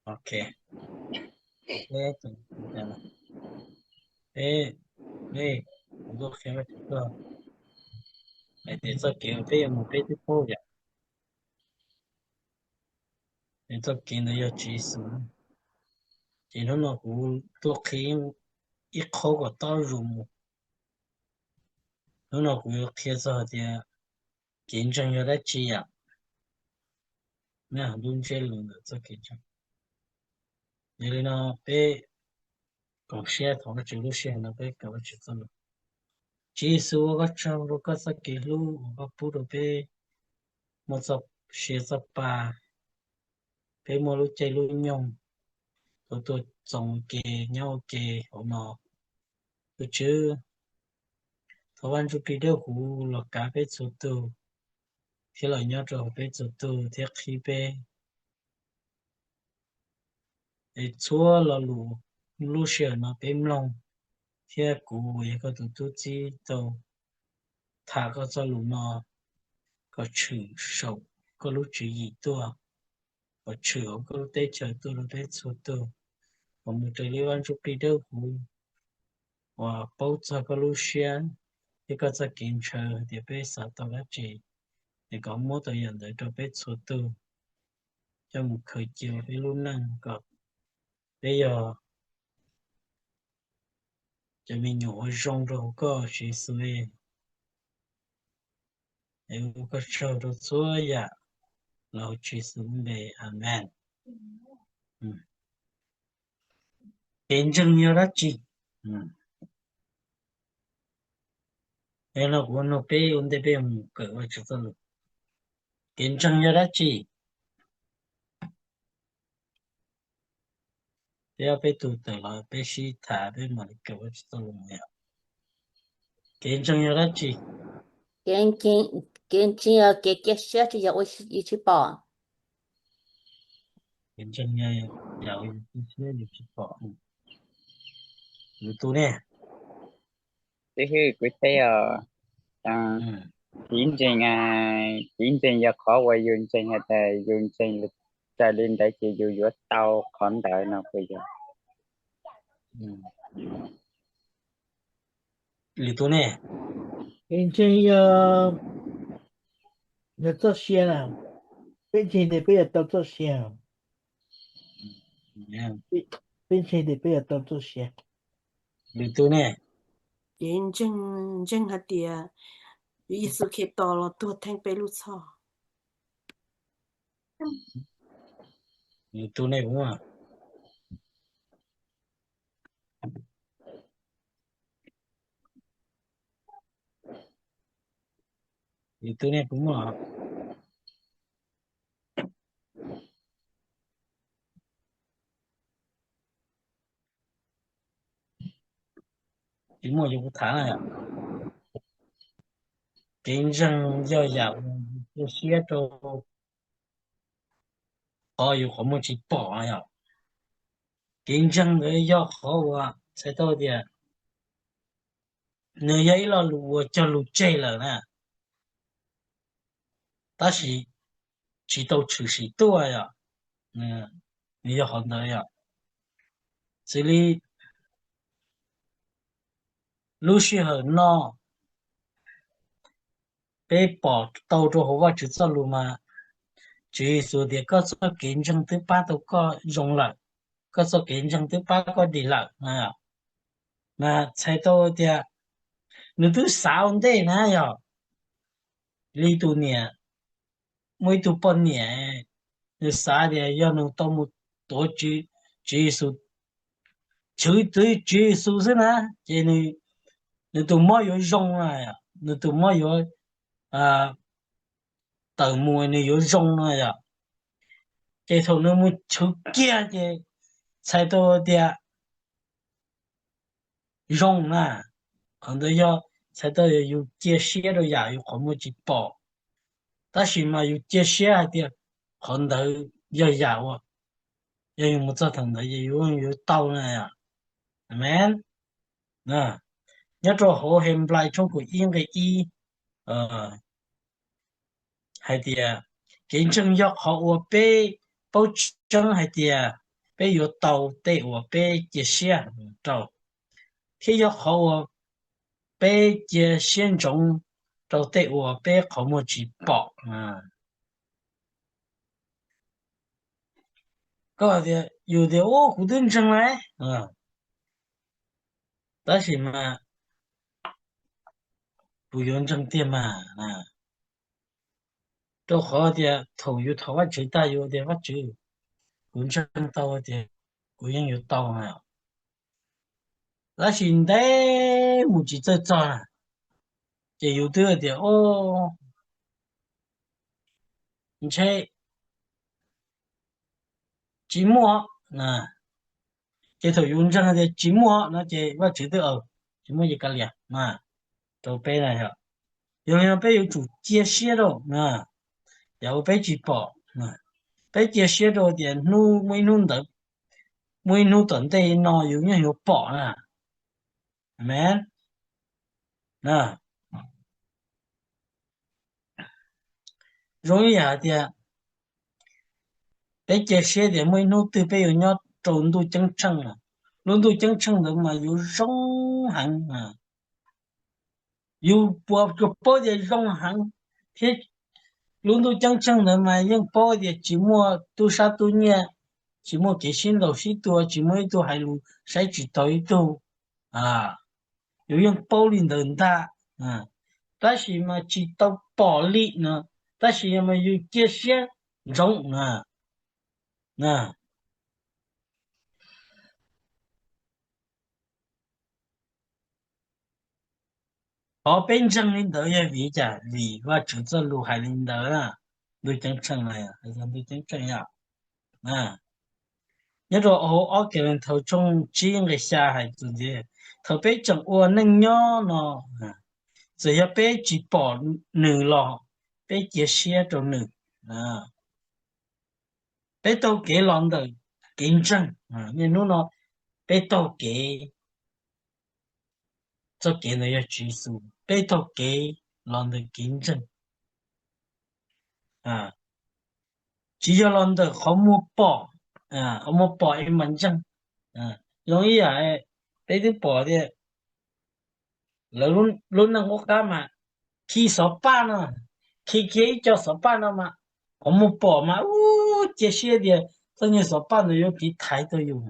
Ok, peb, peb, peb, kuv tuaj qhia Vajtswv txog hais tias txoj kev uas peb yuav mus peb twb paub yom. Es txoj kev ntawd yog Tswv Yexus. Ces hnub no kuv tuaj qhia ib qho kom tob zus mus. Hnub no kuv yuav qhia txog hais tias kev ntseeg yog dab tsi yom. Nyob hauv lub ntsiab lus ntawm txoj kev ntseeg. Yog li no peb koom siab thov Vajtswv lub sij hawm no peb kawm Vajtswv txoj lus. Tswv Yexus, ua koj tsaug rau koj txoj kev hlub uas koj pub rau peb muaj txoj sia txoj pa, peb muaj lub caij lub nyoog tau tuaj txoos ua ke nyob ua ke hauv no. Tus Tswv, thov Vaj Ntsujplig Dawb Huv los kav peb txhua tus thiab los nyob rau hauv peb txhua tus thiab qhib peb. Es txhua lo lus lub sij hawm no peb mloog thiab kuv uas yog koj tus tub txib tau tham koj txoj lus no, kom tshwm saum koj lub tswv yim tuaj, kom tshwm hauv koj lub teb chaws tuaj rau peb txhua tus, kom mus raws li Vaj Ntsujplig Dawb Huv uas paub txog koj lub siab thiab koj txoj kev ntshaw hais tias peb xav tau dab tsi, es kom muab tau yam ntawd rau peb txhua tus coj mus khaws cia peb lub neej kom peb yog cov me nyuam uas zoo rau hauv koj Tswv Yexus. Es ua koj tsaug rau txhua yam los hauv Tswv Yexus lub npe, amees. Kev ntseeg yog dab tsi? Es no kuv nug peb ua ntej peb mus kawm Vajtswv txoj lus, kev ntseeg yog dab tsi? Peb ob peb tug tawm los peb sib tham peb mam li kawm Vajtswv txoj lus yom. Kev ntseeg yog dab tsi? Kev ntseeg yog kev cia siab tsis yog ua yus tsis pom. Kev ntseeg yog yam ua yus cia siab yus tsis pom. Lwm tus ne? Tib hwj kuv teb os, kev ntseeg, kev ntseeg yog qhov uas yus ntseeg hais tias yus ntseeg raws li ntawd ces yus yuav tau qhov ntawd no puas yog? Lwm tus ne? Kev ntseeg yog, yog txoj sia na. Peb ntseeg tias peb yuav tau txoj sia. Peb ntseeg tias peb yuav tau txoj sia. Lwm tus ne? Kev ntseeg, ntseeg hais tias Yexus Khetos los tuag theej peb lub txhoj. Lwm tus ne puas muaj? Lwm tus ne puas muaj? Tsis muaj, yus kuv tham na yom. Kev ntseeg yog yam uas yus cia siab rau qhov yus qhov muag tsis pom yom. Kev ntseeg ntawd yog qhov uas txhais tau tias nws yog ib lo lus uas cog lus tseg lawm na, tab sis tsis tau tshwm sim tuaj yom. Nws yog qhov ntawd yom. Xws li lub sij hawm no peb pom tau rau hauv Vajtswv txoj lus mas Tswv Yexus tias koj txoj kev ntseeg twb pab tau koj zoo lawm, koj txoj kev ntseeg twb pab koj dim lawm. Mas txhais tau tias nws twb xav ua ntej na yom, li tus niam, muaj ib tug poj niam, nws xav tias yog nws tau mus tuav Tswv Yexus, chwv Tswv Yexus xwb na, ces nws tus mob yuav zoo na, nws tus mob yuav tawm mus nws yuav zoo no yom. Ces thaum nws mus chwv kiag ces txhais tau tias zoo na. Qhov ntawd yog txhais tau yus cia siab rau yam yus qhov muag tsis pom, tab sis mas yus cia siab hais tias qhov ntawd yog yam uas yog yus mus txog thaum ntawd ces yus yuav tau na. Amen. Nyob rau hauv Henplais tshooj kaum ib nqe ib hais tias kev ntseeg yog qhov uas peb paub tseeb hais tias peb yuav tau tej uas peb cia siab rau, thiab yog qhov uas peb cia siab ntsoov rau tej uas peb qhov muag tsis pom. Koj tias, yus tias, ub, kuv twb ntseeg lawm, tab sis mas kuv yuav ntseeg tiag mas, rau qhov tias thaum yus thov Vajtswv tag yus tias, Vajtswv, kuv ntseeg tau tias kuv yeej yuav tau na. Tab sis ntev mus tsis txawj txog na, ces yus twb tias, o, ntshe tsis muaj na. Ces thaum yus ntseeg tias tsis muaj no ces Vajtswv twb, tsis muaj ces kav liam na, rau peb na yom. Yog li no peb yuav tsum cia siab rau na, yam uas peb tsis pom. Peb cia siab rau tias hnub, muaj ib hnub ntawd, muaj ib hnub tom ntej no yus yeej yuav pom na. Amen. Zoo ib yam hais tias peb cia siab tias muaj ib hnub twg peb yuav nyob rau ntuj ceeb tsheej na. Lub ntuj ceeb tsheej ntawd mas yuav zoo heev. Yus puas paub tias zoo heev, thiab lub ntuj ceeb tsheej ntawd mas yeej paub tias tsis muaj tub sab tub nyiaj, tsis muaj kev sib ntaus sib tua, tsis muaj ib tug hais lus saib tsis taus ib tug. Yus yeej paub li ntawd ntag, tab sis mas tsis tau pom li no, tab sis mas yus cia siab ntsoov na. Qhov peb ntseeg li ntawd yog vim cas? Vim Vajtswv txoj lus hais li ntawd na. Ntuj ceeb tsheej, ntuj ceeb tsheej yom. Nyob rau hauv ob Kauleethaus tshooj tsib nqe xya hais tias, thaum peb tseem ua neej nyob no, txawm yog peb tsis pom nws los peb cia siab rau nws. Peb taug kev los ntawm kev ntseeg. Niaj hnub no peb taug kev, txoj kev ntawd yog Tswv Yexus, peb taug kev los ntawm kev ntseeg. Tsis yog los ntawm qhov muag pom, qhov muag pom es mam ntseeg. Zoo ib yam peb twb pom tias lawv lub neej qub qab mas khi xov paj no, khi kiag ib co xov paj no mas qhov muag pom mas ua cia siab tias txoj niag xov paj ntawd yuav tiv thaiv tau yus.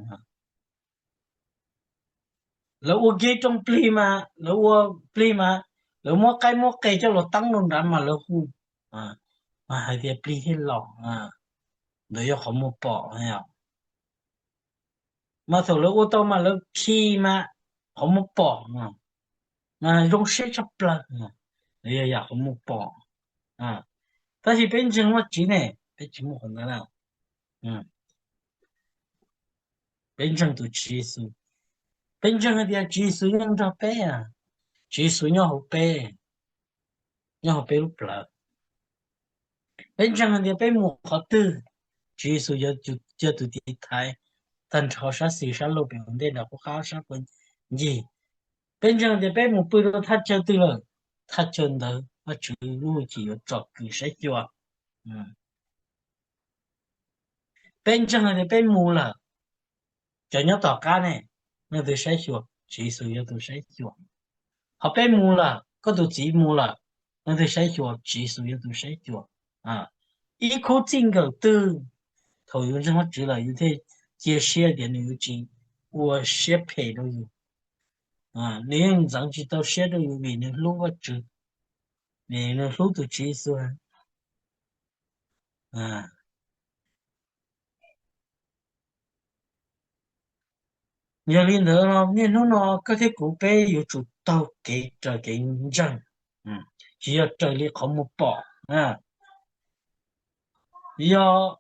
Lawv ua kiag rooj plig mas, lawv ua plig mas, lawv muab qaib muab qe coj los teeb rau nrad mas lawv hu, mas hais tias plig thiaj los. Ntawd yog qhov muag pom. Mas thaum lawv ua tau mas lawv khi mas qhov muag pom, mas zoo siab tshaj plaws. Ntawd yog yam qhov muag pom. Tab sis peb ntseeg Vajtswv ne, peb tsis muaj qhov ntawd na. Peb ntseeg tus Tswv Yexus. Peb ntseeg hais tias Tswv Yexus nyob nrog peb, Tswv Yexus nyob hauv peb, nyob hauv peb lub plawv. Peb ntseeg hais tias peb mus qhov twg, Tswv Yexus yog tus tiv thaiv tag nrho sab xis sab laug pem ua ntej nram qub qab sab puag ncig. Peb ntseeg tias peb mus pw rau thaj chaw twg lawm, thaj chaw ntawd Vajtswv lub hwj chim yuav tsom kwm saib xyuas. Peb ntseeg tias peb mus lawm, cov nyob tom qab ne, leej twg saib xyuas? Tswv Yexus yog tus saib xyuas. Ho peb mus lawm, koj tus txiv mus lawm, leej twg saib xyuas? Tswv Yexus yog tus saib xyuas. Ib khub txij nkawm twg, thaum yus ntseeg Vajtswv lawm yus thiaj cia siab tias nws yuav tsis ua siab phem rau yus. Nws yeej ntxeev tsis tau siab rau yus vim nws hlub Vajtswv, vim nws hlub tus Tswv Yexus. Yog li ntawd los niaj hnub no koj thiab kuv peb yuav tsum taug kev raws kev ntseeg, tsis yog raws li qhov muag pom. Yog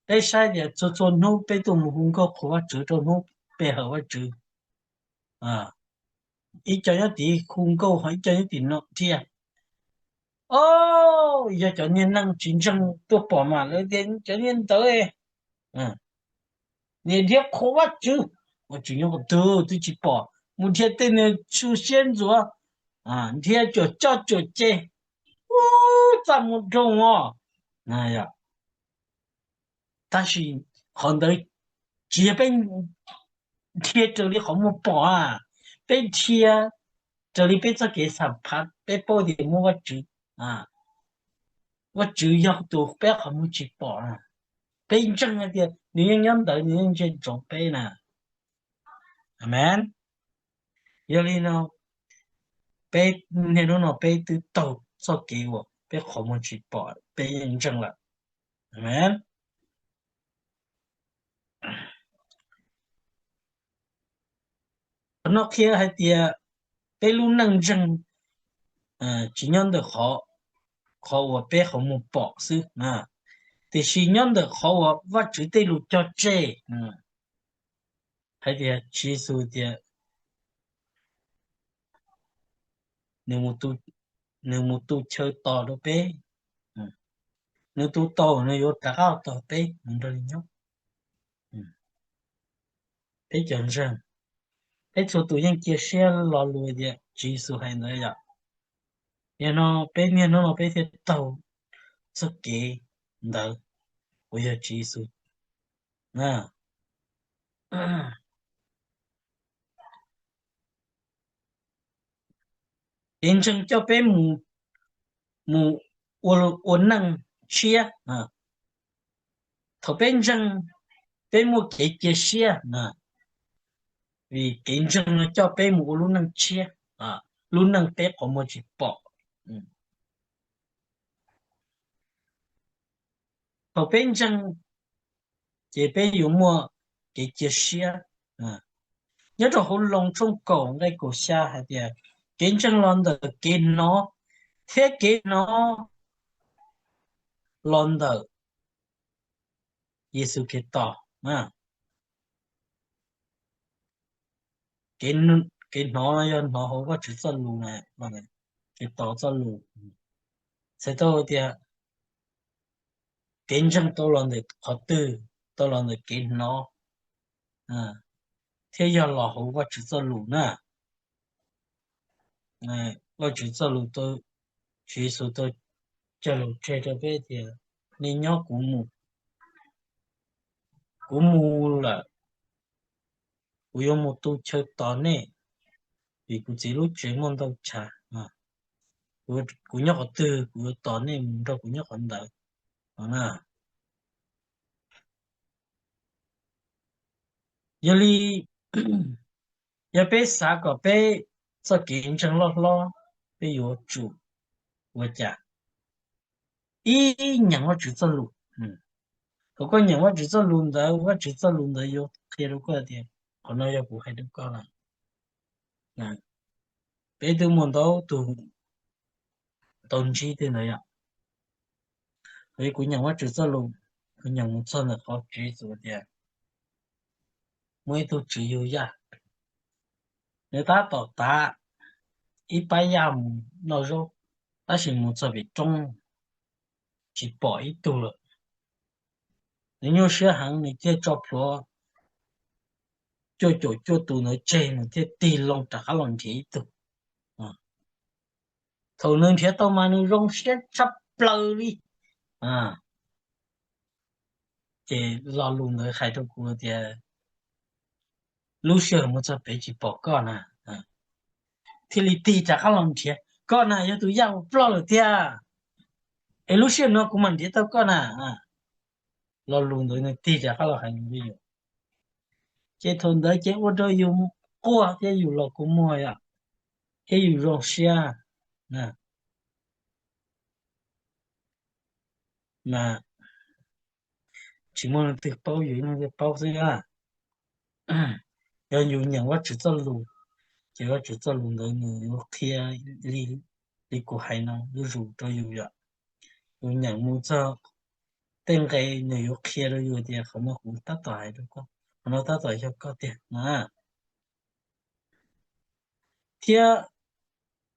peb saib tias txhua txhua hnub peb tuaj mus hu nkauj qhuas Vajtswv rau hnub pe hawm Vajtswv, ib co nyob tim hu nkauj ho ib co nyob tim no thiab. O, yog cov niag neeg tsis ntseeg tuaj pom mas lawv tias cov niag ntawd niag dhia qhuas Vajtswv, Vajtswv nyob qhov twg twb tsis pom, mus dhia tej niag su siab ntxuav, dhia cuam coj cuam ce, ub, txaj muag doog os. Tab sis qhov ntawd Tsis yog peb nrhiav raws li qhov muag pom a, peb nrhiav raws li peb txoj kev xam phav, peb paub tias muaj Vajtswv, Vajtswv yog tus peb qhov muag tsis pom na. Peb ntseeg hais tias nws yeej nyob ntawd, nws yeej ntsia ntsoov peb na. Amees. Yog li no, peb niaj hnub no peb twb taug txoj kev uas peb qhov muag tsis pom, peb yeej ntseeg lawm. Amees. Qhov no qhia hais tias peb lub neej ntseeg tsis nyob ntawm qhov uas peb qhov muag pom xwb, tiam sis nyob ntawm qhov uas Vajtswv tej lus cog tseg, hais tias Tswv Yexus tias nws mus tu chaw tos rau peb, nws tu tau nws yuav rov qab tos peb mus nrog nws nyob. Peb cov ntseeg, peb txhua tus yeej cia siab lo lus tias Tswv Yexus hais ntawd yom. Yog no peb niaj hnub no peb thiaj taug txoj kev ntawd uas yog Tswv Yexus. Kev ntseeg coj peb mus, mus ua, ua neej tshiab. Thaum peb ntseeg, peb muaj kev cia siab, vim kev ntseeg no coj peb mus ua lub neej tshiab, lub neej peb qhov muag tsis pom. Thaum peb ntseeg, ces peb yuav muaj kev cia siab. Nyob rau hauv Loos tshooj kaum nqe kaum xya hais tias, kev ntseeg los ntawm kev hnov, thiab kev hnov los ntawm Yexus Khetos. Kev hnov no yog hnov hauv Vajtswv txoj lus, Khetos txoj lus. Txhais tau tias kev ntseeg tau los ntawm qhov twg? Tau los ntawm kev hnov, thiab yog los hauv Vajtswv txoj lus na. Vajtswv txoj lus, Tswv Yexus tau cog lus tseg rau peb tias, nej nyob, kuv mus, kuv mus lawm, kuv yuav mus tu chaw tos nej, vim kuv Txiv lub tsev muaj ntau chav. Kuv nyob qhov twg, kuv yuav tos nej mus nrog kuv nyob qhov ntawd. Yog li, yog peb xav kom peb txoj kev ntseeg loj hlob, peb yuav tsum ua cas? Ib, nyeem Vajtswv txoj lus. Thaum koj nyeem Vajtswv txoj lus ntawd, Vajtswv txoj lus ntawd yuav qhia rau koj tias qhov no yog kuv hais rau koj lawm. Peb twb muaj ntau tus tau ntsib tej ntawd yom. Kuv nyeem Vajtswv txoj lus, kuv nyeem mus txog ntawm qhov Tswv Yexus tias muaj ib tug tswv yug yaj, nws tab tom tav ib pab yaj mus noj zaub, tab sis mus txog pem roob tsis pom ib tug lawm. Nws nyuaj siab heev, nws thiaj tso plhuav cuaj caum cuaj tus ntawd tseg, nws thiaj tig loo rov qab los nrhiav ib tug. Thaum nws nrhiav tau mas nws zoo siab tshaj plaws li. Ces lo lus ntawd hais rau kuv tias lub sij hawm mus txog pem tsis pom koj na, thiaj li tig rov qab los nrhiav koj na, yog tus yaj ua ploj lawm tiag, es lub sij hawm no kuv mam nrhiav tau koj na. Lo lus ntawd nws tig rov qab los hais li yus. Ces thaum ntawd ces ua rau yus quaj thiab yus los kua muag yom, thiab yus zoo siab. Mas tsis muaj leej twg paub, yus ib leeg thiaj paub xwb na. Yog yus nyeem Vajtswv txoj lus, ces Vajtswv txoj lus ntawd nws yuav qhia li, li kuv hais no zuj zus rau yus yom. Yus nyeem mus txog tej nqe nws yuav qhia rau yus tias qhov no kuv tab tom hais rau koj, qhov no tab tom yog koj tiag na. Thiab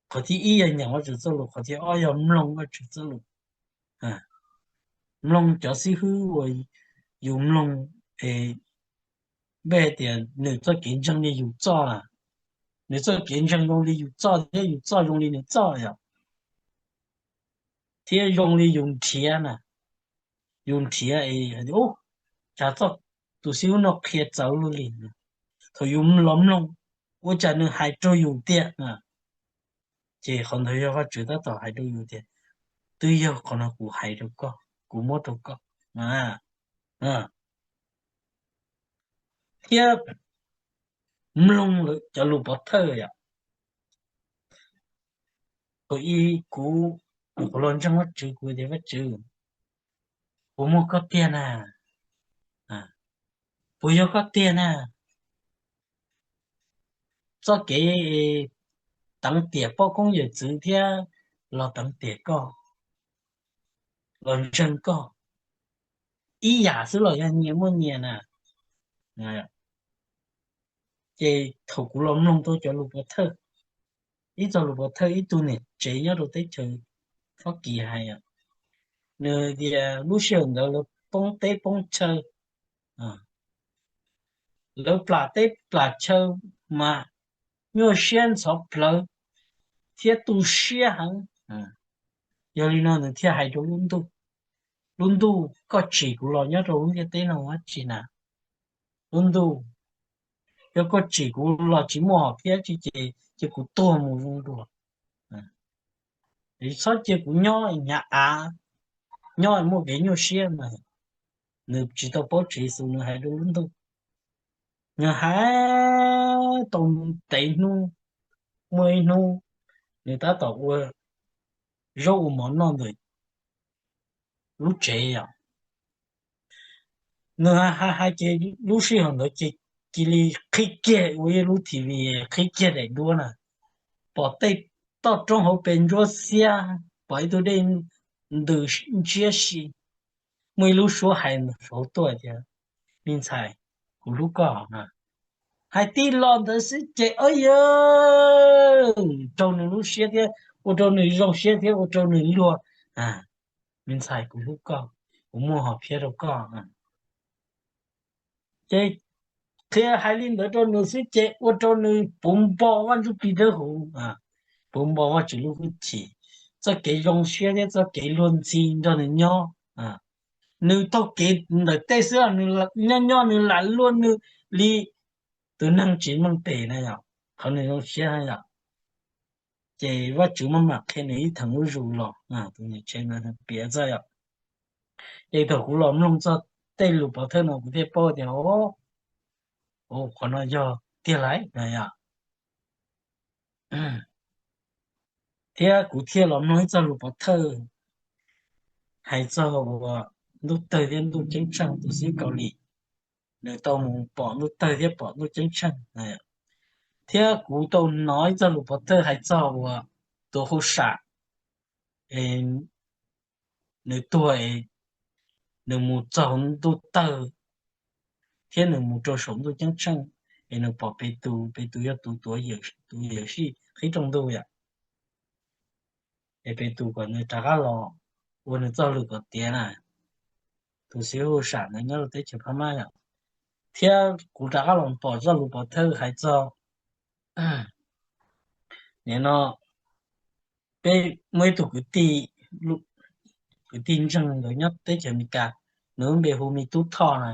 qhov thib ib yog nyeem Vajtswv txoj lus, qhov thib ob yog mloog Vajtswv txoj lus. Mloog cov xib hwb uas yus mloog es npaj tias nws txoj kev ntseeg li yus txoj na, nws txoj kev ntseeg zoo li yus txoj thiab yus txoj zoo li nws txoj yom, thiab zoo li yus nrhiav na, yus nrhiav es hais tias, ub, cas txoj tus xib hwb no qhia txawv luaj li. Thaum yus los mloog, ua cas nws hais rau yus tiag. Ces qhov ntawd yog Vajtswv tab tom hais rau yus tias, twb yog qhov no kuv hais rau koj, kuv muab rau koj. Thiab mloog lawv cov lus pov thawj yom. Thaum ub kuv, kuv los ntseeg Vajtswv, kuv tias, Vajtswv, puas muaj koj tiag na? Puas yog koj tiag na? Txoj kev teev tiam poj koob yawm txwv thiab los teev tiam koj, los ntseeg koj, ib yam xwb los yog nyias muaj nyias na. Ces thaum kuv los mloog tau cov lus pov thawj, ib txoj lus pov thawj ib tug niam tsev nyob rau teb chaws Fab Kis hais, nws tias lub sij hawm ntawd lawv poob teb poob chaw, lawv plam teb plam chaw mas nyuaj siab ntxhov plawv thiab tu siab heev. Yog li no nws thiaj hais rau lub ntuj, lub ntuj, koj tsim kuv los nyob rau lub ntiaj teb no dab tsi na? Lub ntuj, yog koj tsim kuv los tsis muaj hom phiaj tsi ces cia kuv tuag mus zoo dua. Txhob cia kuv nyob hnyav av, nyob muaj kev nyuaj siab mas. Nws tsis tau paub Tswv Yexus, nws hais rau lub ntuj. Nws hais tau ntev hnub, muaj ib hnub nws tab tom ua zaub ua mov noj ntawm lub tsev os. Nws hais hais ces lub sij hawm ntawd ces cia li qhib kiag ua ib lub T V, qhib kiag daim duab na, pom tej toj roob hauv pes ntsuab xiab, pom ib tug dej ntws ntsiab si, muaj ib lub suab hais saud tuaj tias, me ntxhais, kuv hlub koj. Hais tib lo ntawd xwb ces, o yawg, raug nws lub siab thiab ua rau nws zoo siab thiab ua rau nws luag. Me ntxhais, kuv hlub koj, kuv muaj hom phiaj rau koj. Ces qhia hais li ntawd rau nws xwb ces ua rau nws puv npo Vaj Ntsujplig dawb huv, puv npo Vajtswv lub hwj chim, txoj kev zoo siab thiab txoj kev luag ntxhi nrog nws nyob. Nws taug kev ntawm tej xwb, nws nyob nyob nws lam luag nws li tus neeg tsis meej pem na yom, qhov nws zoo siab na yom. Ces Vajtswv maj mam qhia nws ib theem lub zus los, tus niam tsev no piav txog yom. Ces thaum kuv los mloog txog tej lus pov thawj no kuv thiaj paub tias, o, qhov no yog tiag lauj na yom. Thiab kuv thiaj los mloog ib txoj lus pov thawj hais txog uas ntuj tawg thiab ntuj ceeb tsheej, tus xib hwb Kaus Lim, nws tau mus pom ntuj tawg thiab pom ntuj ceeb tsheej. Thiab kuv tau hnov ib txoj lus pov thawj hais txog uas tus hauj sam, nws tuag es nws mus txog ntuj tawg thiab nws mus rau saum ntuj ceeb tsheej, es nws pom Petus, Petus yog tus tuav, tus yawm sij qhib rooj ntuj yom. Es Petus kom nws rov qab los ua nws txoj lus kom tiav na, tus xib hwb hauj sam ntawd nyob rau teb chaws Phab Mab yom. Thiab kuv rov qab los pom txoj lus pov thawj hais txog, nim no peb muaj ib tug kwv tij, kwv tij ntseeg ntawd nyob teb chaws Amelikas, nws lub npe hu Me Tub Thoj na.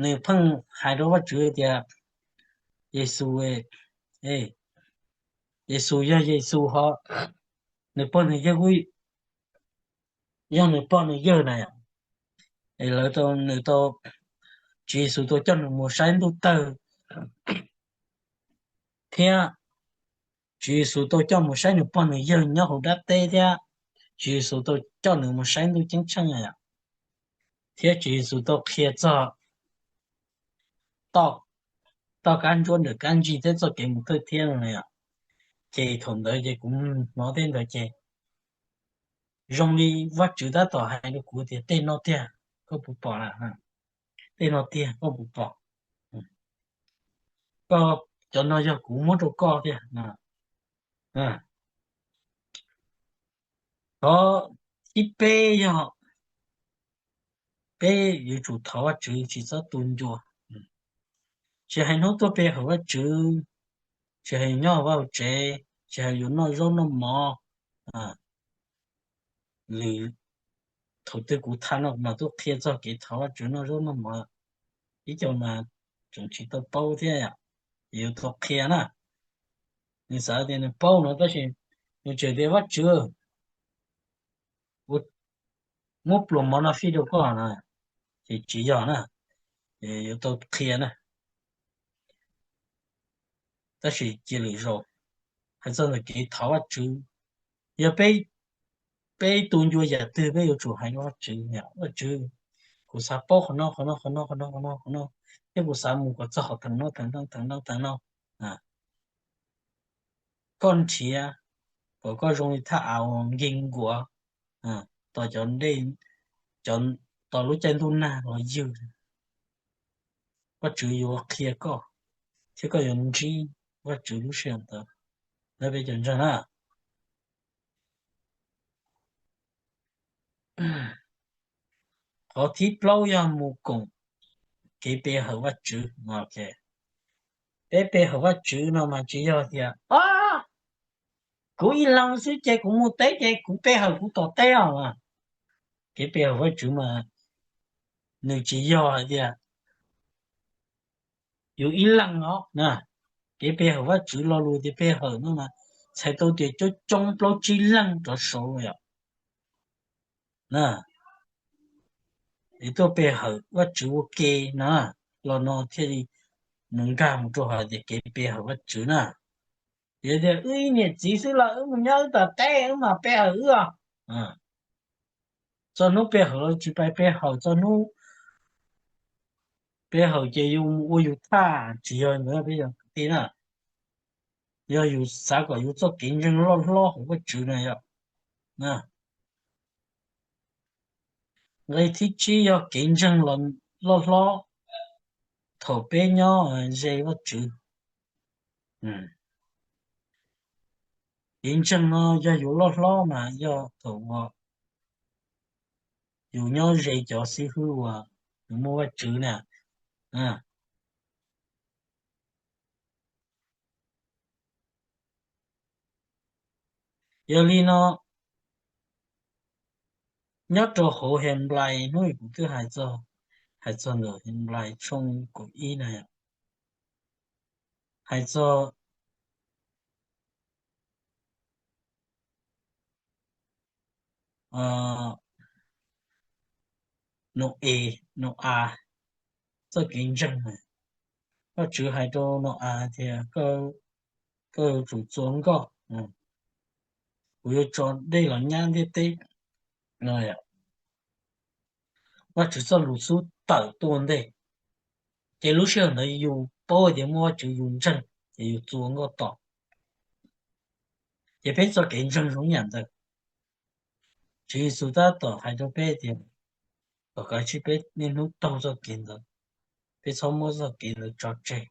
Nws pheej hais rau Vajtswv tias, Yexus, Yexus yog Yexus ho, nws pog nws yawg kuj yog nws pog nws yawg na yom. Es lawv tau, nws tau, Tswv Yexus tau coj nws mus saib ntuj tawg thiab Tswv Yexus tau coj mus saib nws pog nws yawg nyob hauv dab teb thiab Tswv Yexus tau coj nws mus saib ntuj ceeb tsheej yom. Thiab Tswv Yexus tau qhia txog toj, toj kab ntsuab ntawm kab ntsig thiab txoj kev mus thawj thiab no na yom. Ces thaum ntawd ces kuv hnov tej ntawd ces zoo li Vajtswv tab tom hais rau kuv tias, tej no tiag koj puas pom lawm? Tej no tiag koj puas pom? Koj, cov no yog kuv muab rau koj tiag. Qhov thib peb yog peb yuav tsum thov Vajtswv tsis txhob tu ncua. Tsis hais hnub tuaj pe hawm Vajtswv, tsis hais nyob hauv vaj hauv tsev, tsis hais yus noj zaub noj mov, lwm thaum twg kuv tham no kuv mam tuaj qhia txog kev thov Vajtswv noj zaub noj mov. Ib co mas tseem tsis tau paub thiab yom, ces yuav tau qhia na. Nws xav tias nws paub no tab sis nws tseem tias Vajtswv, ua, muab pluas mov no fij rau koj no, ces tsis yog na, ces yuav tau qhia na. Tab sis cia lwm zaus, hais txog ntawm kev thov Vajtswv, yog peb, peb tu ncua yam twg peb yuav tsum hais rau Vajtswv, Vajtswv, kuv xav paub qhov no qhov no qhov no qhov no qhov no qhov no, thiab kuv xav mus kom txog qhov theem no theem no theem no theem no. Koj nrhiav kom koj zoo li thaj av uas nkeeg nkuav, tos cov dej, cov, tos lub caij ntuj nag los ywg. Vajtswv yuav qhia koj, thiab koj yuav ntsib Vajtswv lub sij hawm ntawd. Lawv peb cov ntseeg na. Qhov thib plaub yog mus koom kev pe hawm Vajtswv. Peb pe hawm Vajtswv no mas tsis yog tias, o, kuv ib leeg xwb ces kuv mus teb ces kuv pe hawm kuv tom teb os. Kev pe hawm Vajtswv mas nws tsis yog hais tias yus ib leeg os na. Kev pe hawm Vajtswv lo lus tias pe hawm no mas txhais tau tias coob coob plaub tsib leeg rov saud yom. Es tuaj pe hawm Vajtswv ua ke na, los no thiaj li mus nkag mus rau hais tias kev pe hawm Vajtswv na. Yog tias wb ib niam txiv xwb los wb mus nyob wb tom teb wb mam pe hawm wb os. Txog hnub pe hawm los tsis pais pe hawm, txog hnub pe hawm ces yus mus ua yus thaj, tsis yog ntawd peb yog kwv tij na. Yog yus xav kom yus txoj kev ntseeg loj hlob hauv Vajtswv na yom. Nqe thib tsib yog kev ntseeg loj hlob thaum peb nyob ze Vajtswv. Kev ntseeg no yog yus loj hlob mas yog thaum uas yus nyob ze cov xib hwb uas nws muaj Vajtswv na. Yog li no, nyob rau hauv Henplais hnub kuv twb hais txog, hais txog ntawm Henplais tshooj kaum ib na, hais txog Nau-es, Nau-as txoj kev ntseeg na. Vajtswv hais rau Nau-as tias, koj yuav tsum txua nkoj, kuv yuav tso dej los nyab ntiaj teb no. Vajtswv txoj lus xub tawm tuaj ntej, ces lub sij hawm ntawd yus paub tias muaj Vajtswv yus ntseeg, ces yus txua nkoj tos. Ces peb txoj kev ntseeg zoo yam ntawd. Tswv Yexus tab tom hais rau peb tias kom kav tsij peb niaj hnub taug txoj kev ntawd, peb txhob muab txoj kev ntawd tso tseg.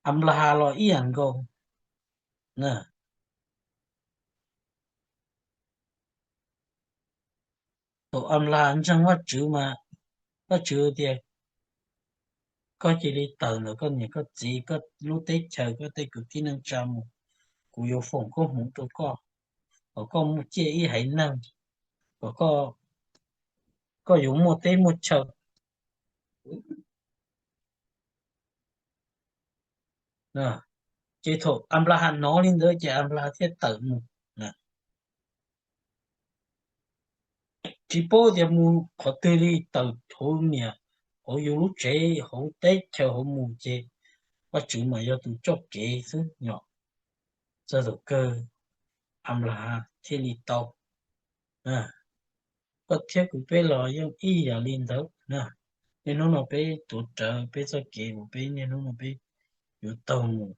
Anplahas los ib yam nkaus. Thaum Anplahas ntseeg Vajtswv mas Vajtswv tias, koj cia li tawm ntawm koj niam koj txiv, koj lub teb chaws, koj tej kwv tij neej tsa mus, kuv yuav foom koob hmoov rau koj, kom koj muaj ciaj ib haiv neeg, kom koj yuav muaj teb muaj chaw. Ces thaum Anplahas hnov li ntawd ces Anplahas thiaj tawm mus. Tsis paub tias mus qhov twg li, tawm hauv niam, hauv yus lub tsev, hauv teb chaws hauv mus ces Vajtswv mas yog tus coj kev xwb yom. Txog thaum kawg Anplahas thiaj li tau. Koj thiab kuv peb los yeej ib yam li ntawd na. Niaj hnub no peb tuav rawv peb txoj kev uas peb niaj hnub no peb yuav taug mus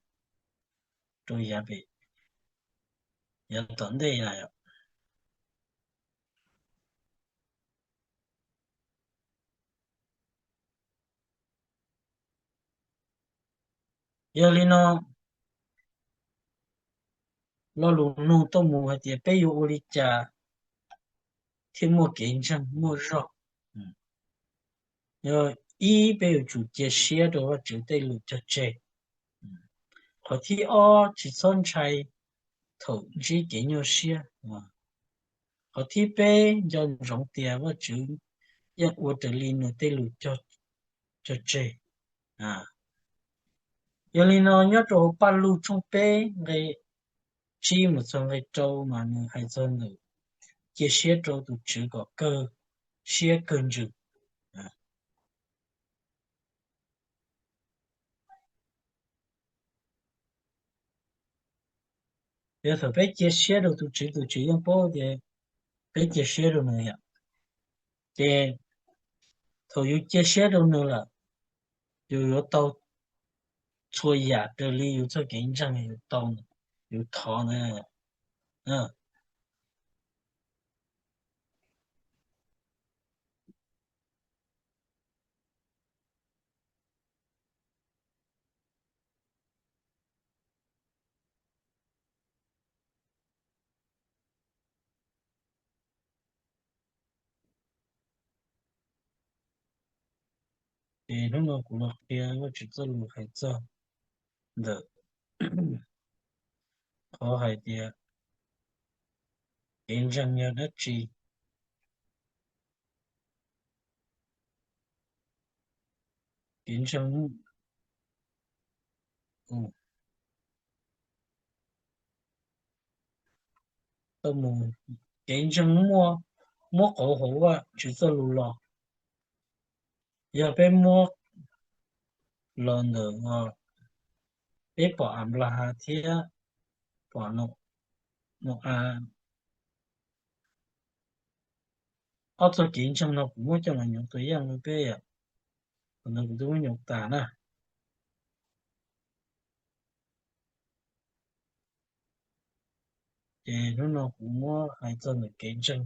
rau yav pem, yav tom ntej na yom. Yog li no, lo lus nug tuaj mus hais tias peb yuav ua li cas thiaj muaj kev ntseeg muaj zog? Yog ib, peb yuav tsum cia siab rau Vajtswv tej lus cog tseg. Qhov thib ob, tsis txhob ntshai thaum ntsib kev nyuaj siab. Qhov thib peb, nco ntsoov tias Vajtswv yeej ua raws li nws tej lus cog tseg. Yog li no nyob rau hauv Paj Lug tshooj peb nqe tsib mus txog nqe rau mas nws hais txog ntawm cia siab rau tus Tswv kom kawg siab kawg ntsws. Yog thaum peb cia siab rau tus Tswv, tus Tswv yeej paub tias peb cia siab rau nws yom. Ces thaum yus cia siab rau nws lawm, yus yuav tau txhua yam raws li yus txoj kev ntseeg yus tau, yus thov na. Ces hnub no kuv los qhia Vajtswv txoj lus hais txog ntawm qhov hais tias kev ntseeg yog dab tsi. Kev ntseeg, kev ntseeg muaj, muab qauv hauv Vajtswv txoj lus los. Yog peb muab los ntawm, peb pom Anplahas thiab pom Nau-as, ob txoj kev ntseeg no kuv muab coj los nyuv tus yaj rau peb yom. Thaum ntawd kuv twb muab nyuv tas na. Ces hnub no kuv muab hais txog ntawm kev ntseeg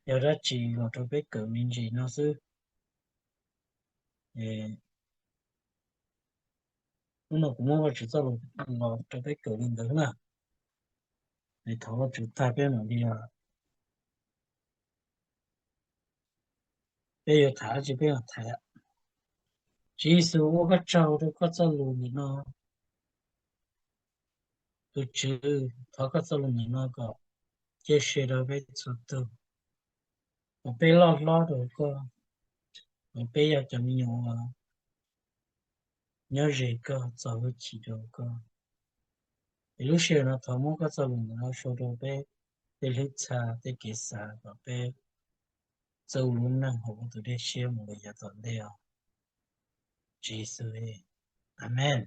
yog dab tsi los rau peb kawm me ntsis no xwb. Hnub no kuv muab Vajtswv txoj lus los rau peb kawm li ntawd na. Thov Vajtswv tag peb mam li, peb yuav tham dab tsi peb mam tham. Tswv Yexus, ua koj tsaug rau koj txoj lus nim no. Tus Tswv, thov koj txoj lus nim no kom cia siab rau peb txhua tus, kom peb loj hlob rau koj, kom peb yog cov me nyuam uas nyob ze koj, txo hwj chim rau koj. Es lub sij hawm no thov muab koj txoj lus nim no sau rau peb tej hlwb txha, tej kev xav kom peb txawj ua lub neej haum tus dej siab mus li yav tom ntej os. Tswv Yexus, amees.